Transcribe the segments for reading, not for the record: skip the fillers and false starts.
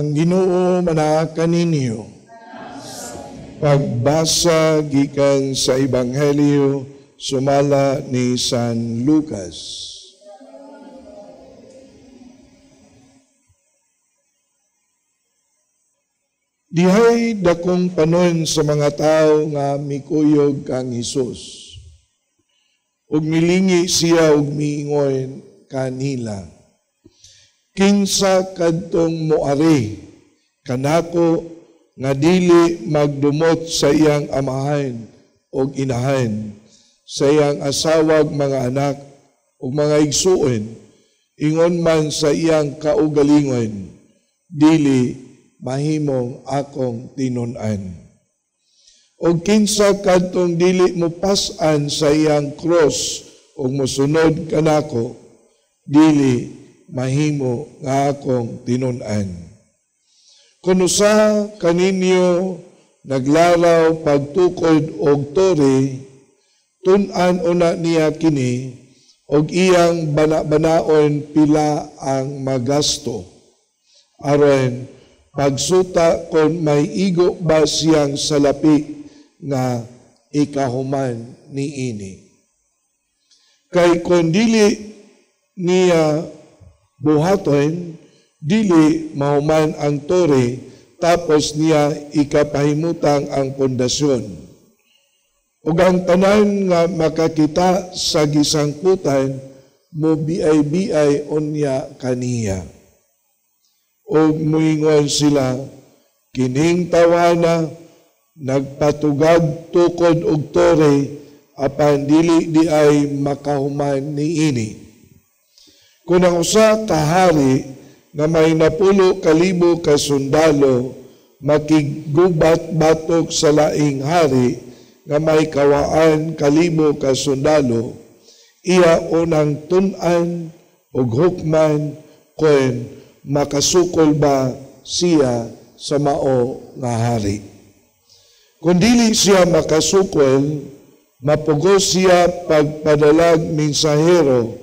Ang Ginoo manaa kaninyo. Pagbasa gikan sa Ebanghelyo sumala ni San Lucas. Dihay dakong panon sa mga tao nga mikuyog kang Hesus. Ug milingi siya ug miingon kanila. Kinsa kadtong moari kanako nga dili magdumot sa iyang amahan og inahan, sa iyang asawag mga anak ug mga igsuon, ingon man sa iyang kaugalingon, dili mahimong akong tinun-an. Og kinsa kadtong dili mopas-an sa iyang cross ug mosunod kanako, dili mahimo nga akong tinun-an. Kun usa kaninyo naglaraw pagtukod og tore, tun-an una niya kini og iyang bana-banaon pila ang magasto, aron pagsuta kon may igo ba siyang salapi nga ikahuman niini. Kay kon dili niya buhaton, dili mahuman ang tore, tapos niya ikapahimutang ang pundasyon. Ug ang tanan nga makakita sa gisangkutan, mobiay-biay unya kaniya. Ug muingon sila, kining tawana nagpatugag tukod og tore, apan dili di ay makahuman niini. Kung ang usa ka hari nga may 10,000 ka sundalo makigubat-batok sa laing hari nga may 2,000 ka sundalo, iya unang tun-an ug hukman kon makasukol ba siya sa mao nga hari. Kung dili siya makasukol, mapugos siya pagpadalag mensahero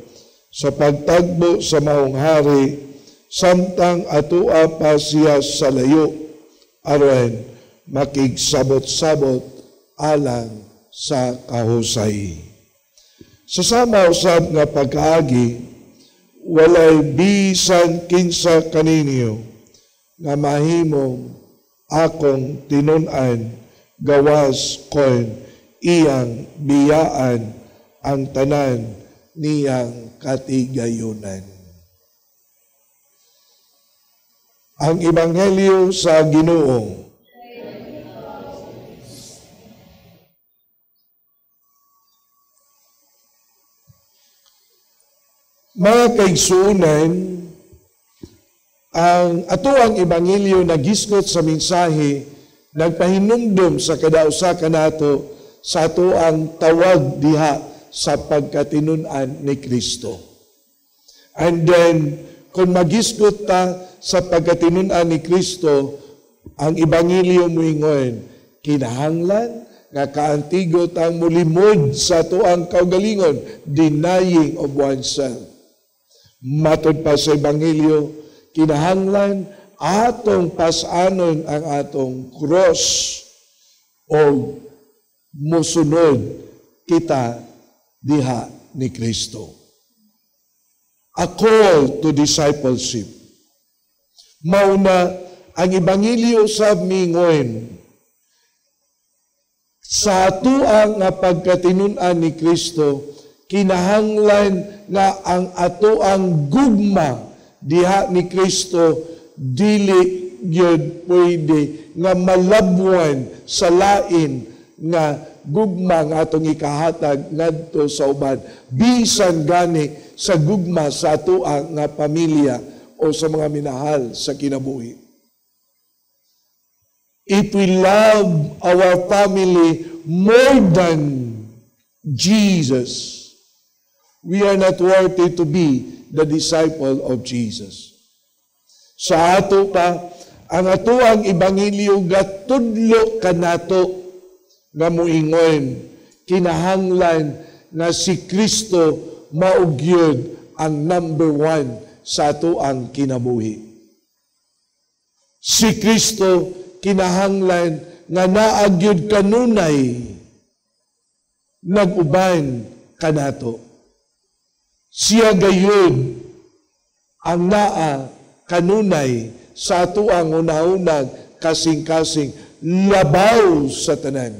sa pagtagbo sa maong hari, samtang atua pa siya sa layo, aron makigsabot-sabot alang sa kahusay. Sa sama usab nga pagkaagi, walay bisan kinsa kaninyo nga mahimong akong tinun-an gawas kon iyang biyaan ang tanan niyang katigayunan. Ang Ebanghelyo sa Ginoo. Mga kaigsuonan, ang atoang Ebanghelyo nagisgot sa mensahe, nagpahinumdum sa kada usa kanato sa atoang tawag diha sa pagkatinun-an ni Kristo. And then, kung magisgot ta sa pagkatinun-an ni Kristo, ang Ebanghelyo moingon, kinahanglan nga kaantigo tang mulimod sa atoang kaugalingon, denying of oneself. Matod pa sa Ebanghelyo, kinahanglan atong pasanon ang atong cross o musunod kita diha ni Kristo. A call to discipleship. Mauna ang Ebanghelyo sa mingon, sa atoang nga pagkatinun-an ni Kristo, kinahanglan nga ang atoang gugma diha ni Kristo dili gyud pwede nga malabwan sa lain nga gugma nga atong ikahatag ngadto sa uban, bisan gani sa gugma sa atoang nga pamilya o sa mga minahal sa kinabuhi. If we love our family more than Jesus, we are not worthy to be the disciple of Jesus. Sa ato pa, ang atoang Ebanghelyo gatudlo kanato nga moingon, kinahanglan nga si Kristo mao gyud ang number one sa atoang kinabuhi. Si Kristo kinahanglan nga naa gyud kanunay nag-uban kanato. Siya gayud ang naa kanunay sa atoang hunahuna, kasing-kasing, labaw sa tanan.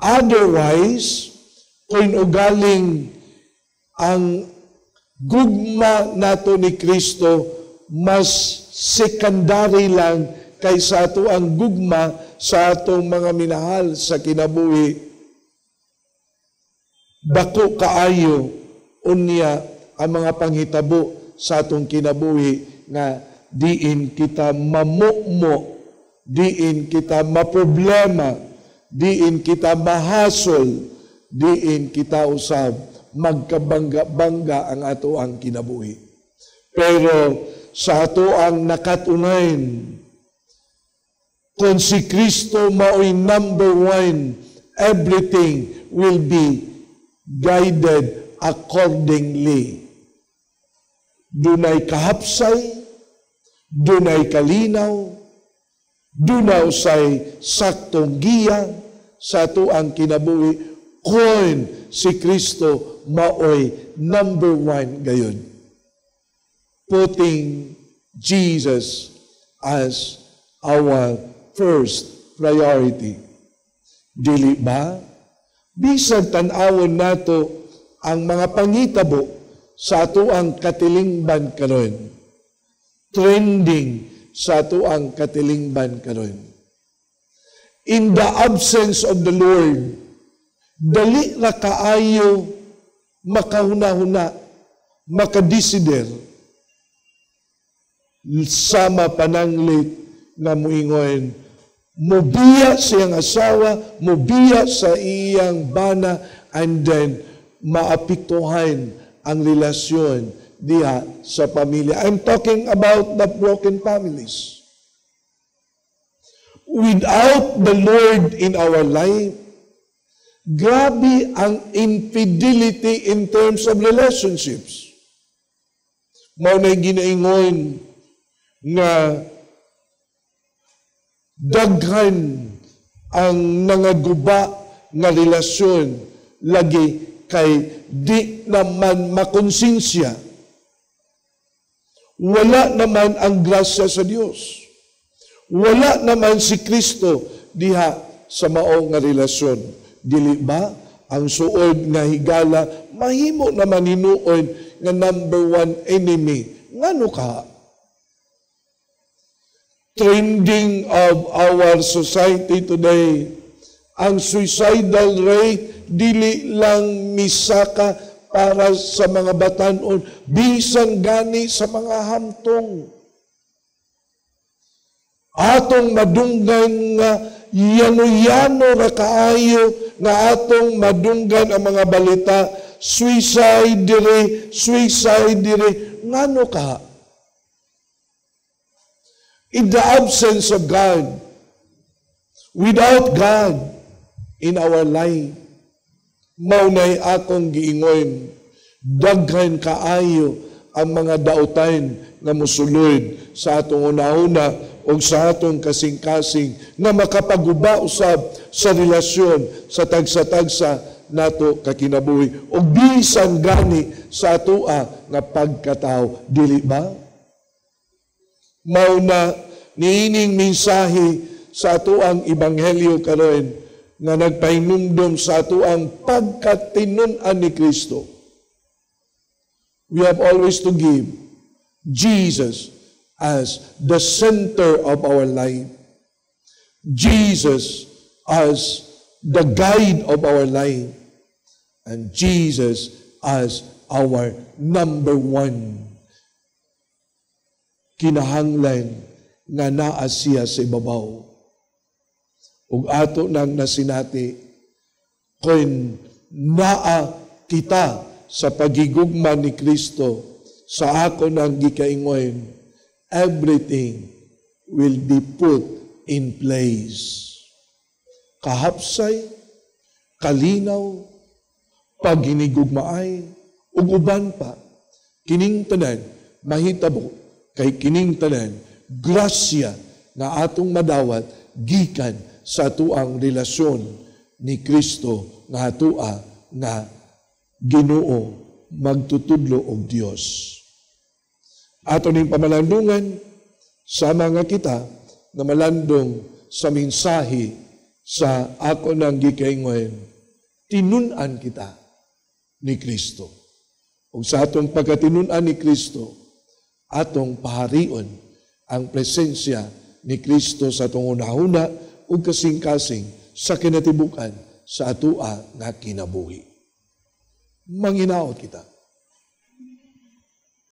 Otherwise, kung ugaling ang gugma nato ni Kristo mas secondary lang kaysa ato ang gugma sa atong mga minahal sa kinabuhi, dako kaayo unya ang mga panghitabo sa atong kinabuhi nga diin kita mamukmo, diin kita maproblema, diin kita mahasol, diin kita usab magkabangga-bangga ang ato ang kinabuhi. Pero sa ato ang nakatunayan, kung si Kristo mao'y number one, everything will be guided accordingly. Dunay kahapsay, dunay kalinaw, dunay say saktong giya sa ato ang kinabuhi kung si Kristo maoy number one gayon. Putting Jesus as our first priority. Dili ba? Bisag tan-awon nato ang mga pangitabo sa atoang katilingban karon. Trending sa atoang katilingban karon. In the absence of the Lord, dali ra kaayo makahuna-huna, makadesider, sama pananglit nga muingon, mubiya sa iyang asawa, mubiya sa iyang bana, and then maapektuhan ang relasyon diha sa pamilya. I'm talking about the broken families. Without the Lord in our life, grabe ang infidelity in terms of relationships. Mao na ginaingon nga daghan ang nangaguba nga relasyon lagi kay di naman makonsensya. Wala naman ang grasya sa Dios. Wala naman si Kristo diha sa mao nga relasyon. Dili ba? Ang suod nga higala mahimo naman hinuon nga number one enemy. Ngano ka? Trending of our society today, ang suicidal rate dili lang misaka para sa mga batanon, bisan gani sa mga hamtong. Atong madunggan nga yano-yano ra kaayo nga atong madunggan ang mga balita, suicide dire, suicide dire, ngano ka? In the absence of God, without God in our life, mao nay akong giingon, daghan kaayo ang mga dautan nga mosulod sa atong una-una o sa atong kasing-kasing nga makapaguba usab sa relasyon sa tagsa-tagsa nato kakinabuhi o bisan gani sa atoa nga pagkatao, dili ba? Mao na niining mensahe sa atoang ebanghelyo karon nga nagpahinumdom sa atoang pagkatinun-an ni Kristo. We have always to give Jesus as the center of our life. Jesus as the guide of our life. And Jesus as our number one. Kinahanglan nga naa siya sa ibabaw. Ug ato nang nasinati, kung naa kita sa pagigugma ni Kristo, sa ako nang gikaingon, everything will be put in place. Kahapsay, kalinaw, paghinigugmaay, ug uban pa, kining tanan mahitabo kay kining tanan Grasya nga atong madawat gikan sa atuang relasyon ni Kristo nga atua nga Ginoo, magtutudlo og Dios. Ato ning pamalandungan sama nga kita na malandong sa mensahe sa ako nang gikaingon, tinun-an kita ni Kristo. Ug sa atong pagkatinun-an ni Kristo, atong paharion ang presensya ni Kristo sa atong hunahuna ug kasing-kasing sa kinatibukan sa atua nga kinabuhi. Manginaot kita.